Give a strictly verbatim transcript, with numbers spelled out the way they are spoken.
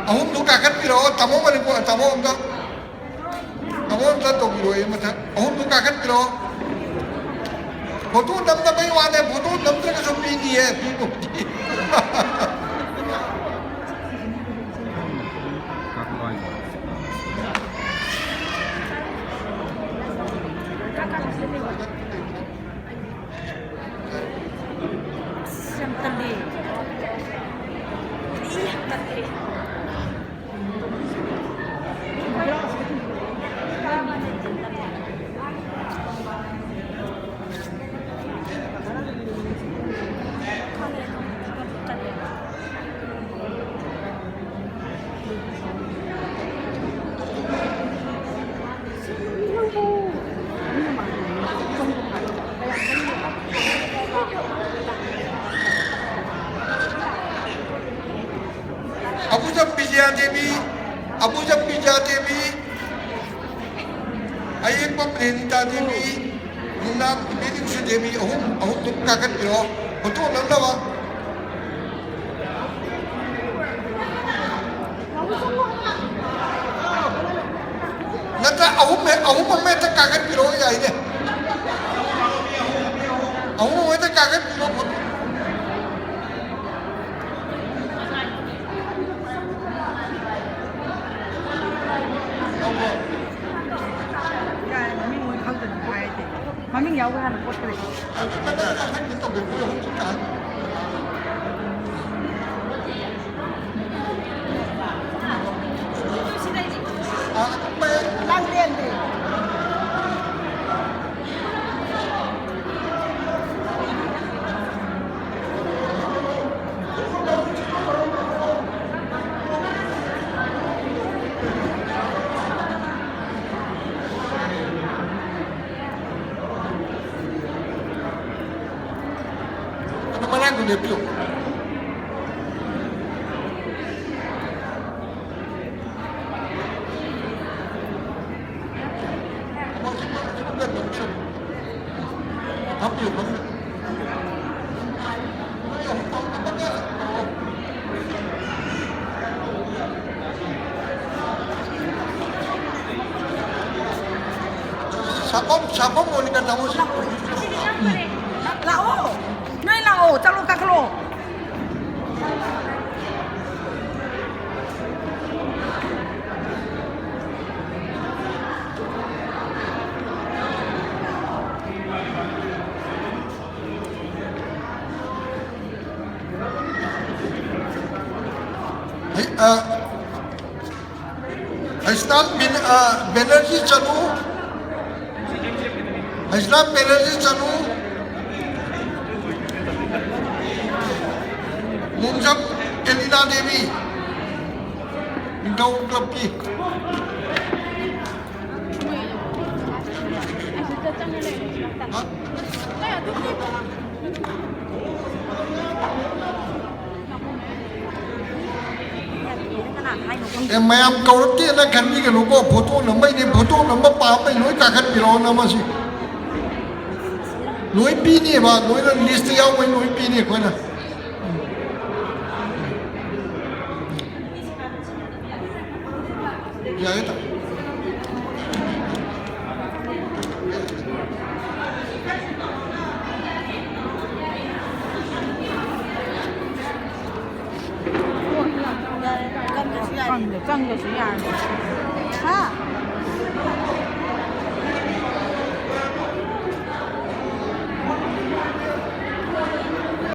ꯑꯍꯨꯝꯗꯨ ꯀꯥꯈꯠꯄꯤꯔꯛꯑꯣ, ꯇꯥꯃꯣ ꯃꯅꯤꯄꯨꯔ, ꯇꯥꯃꯣ ꯑꯝꯇ, ꯇꯥꯃꯣ ꯑꯝꯇ ꯇꯧꯕꯤꯔꯛꯑꯣ, ꯃꯊꯛ ꯑꯍꯨꯝꯗꯨ ꯀꯥꯈꯠꯄꯤꯔꯛꯑꯣ꯫ ꯐꯣꯇꯣ ꯅꯝꯗꯕꯩ ꯋꯥꯅꯦ, ꯐꯣꯇꯣ ꯅꯝꯗ꯭ꯔꯒꯁꯨ ꯄꯤꯅꯤꯌꯦ, ꯄꯤꯕꯨꯗꯤ꯫ ꯑꯁ, ꯌꯥꯝ ꯇꯜꯂꯦ꯫ ꯑꯩ ꯌꯥꯝ ꯇꯜꯂꯦ꯫ ꯑꯕꯨꯖꯝ ꯕꯤꯖꯌꯥ ꯗꯦꯕꯤ, ꯑꯕꯨꯖꯝ ꯕꯤꯖꯌꯥ ꯗꯦꯕꯤ, ꯑꯌꯦꯛꯄꯝ ꯔꯦꯅꯤꯇꯥ ꯗꯦꯕꯤ, ꯅꯨꯡꯅꯥꯝ ꯏꯕꯦꯅꯨꯁꯨ ꯗꯦꯕꯤ, ꯑꯍꯨꯝ, ꯑꯍꯨꯝꯗꯨ ꯀꯥꯈꯠꯄꯤꯔꯣ, ꯐꯣꯇꯣ ꯅꯝꯅꯕ꯫ ꯅꯠꯇ꯭ꯔ ꯑꯍꯨꯝ ꯍꯦꯛ, ꯑꯍꯨꯝ ꯑꯃ ꯍꯦꯛꯇ ꯀꯥꯈꯠꯄꯤꯔꯣ, ꯌꯥꯏꯅꯦ꯫ ꯑꯍꯨꯝ ꯑꯃ ꯍꯦꯛꯇ ꯀꯥꯈꯠꯄꯤꯔꯣ, ꯐꯣꯇꯣ꯫ ꯌꯥꯔꯦ, ꯃꯃꯤꯡ ꯃꯣꯏ ꯈꯪꯗ꯭ꯔꯗꯤ ꯍꯥꯏꯔꯗꯤ꯫ ꯃꯃꯤꯡ ꯌꯥꯎꯕ꯭ꯔꯥ ꯍꯥꯟꯅ ꯄꯣꯠꯇꯨꯗꯤ? ꯂꯥꯡꯂꯦꯟꯗꯤ꯫ ꯑꯗꯨ ꯃꯅꯥꯛꯇ ꯂꯦꯞꯄꯤꯌꯨ꯫ ꯐꯝꯕꯤꯌꯨ, ꯐꯝꯕꯤꯌꯨ꯫ ꯅꯣꯏ ꯑꯍꯨꯝ ꯐꯝ-, ꯑꯃꯒ ꯇꯧꯔꯣ꯫ ꯁꯥꯐꯝ, ꯁꯥꯐꯝ ꯑꯣꯏꯅ ꯊꯝꯃꯨꯁꯤ꯫ ꯂꯥꯛꯑꯣ, ꯅꯣꯏ ꯂꯥꯛꯑꯣ, ꯆꯠꯂꯣ, ꯀꯥꯈꯠꯂꯣ꯫ ꯍꯩ, ꯑ, ꯍꯩꯁꯅꯥꯝ ꯕꯤꯟ-, ꯑ, ꯕꯦꯅꯔꯖꯤ ꯆꯅꯨ꯫ ꯍꯩꯁꯅꯥꯝ ꯕꯦꯅꯔꯖꯤ ꯆꯅꯨ꯫ ꯃꯣꯡꯖꯝ ꯑꯦꯂꯤꯅꯥ ꯗꯦꯕꯤ꯫ ꯅꯤꯡꯊꯧ ꯀ꯭ꯂꯕꯀꯤ꯫ ꯑꯦ, ꯃꯌꯥꯝ ꯀꯧꯔꯛꯇꯦꯅ ꯈꯟꯕꯤꯒꯅꯨꯀꯣ, ꯐꯣꯇꯣ ꯅꯝꯕꯩꯅꯦ, ꯐꯣꯇꯣ ꯅꯝꯕ ꯄꯥꯝꯕꯩ ꯂꯣꯏ ꯀꯥꯈꯠꯄꯤꯔꯛꯑꯣ, ꯅꯝꯃꯁꯤ꯫ ꯂꯣꯏ ꯄꯤꯅꯦꯕ, ꯂꯣꯏꯅ ꯂꯤꯁꯇ ꯌꯥꯎꯕꯩ ꯂꯣꯏ ꯄꯤꯅꯤ ꯑꯩꯈꯣꯏꯅ꯫ ꯌꯥꯏꯌꯦ, ꯇꯥ꯫ ꯆꯪꯗ꯭ꯔꯁꯨ ꯌꯥꯔꯦ꯫ ꯆꯪꯗ꯭ꯔꯁꯨ ꯌꯥꯔꯦ꯫ ꯍꯥ?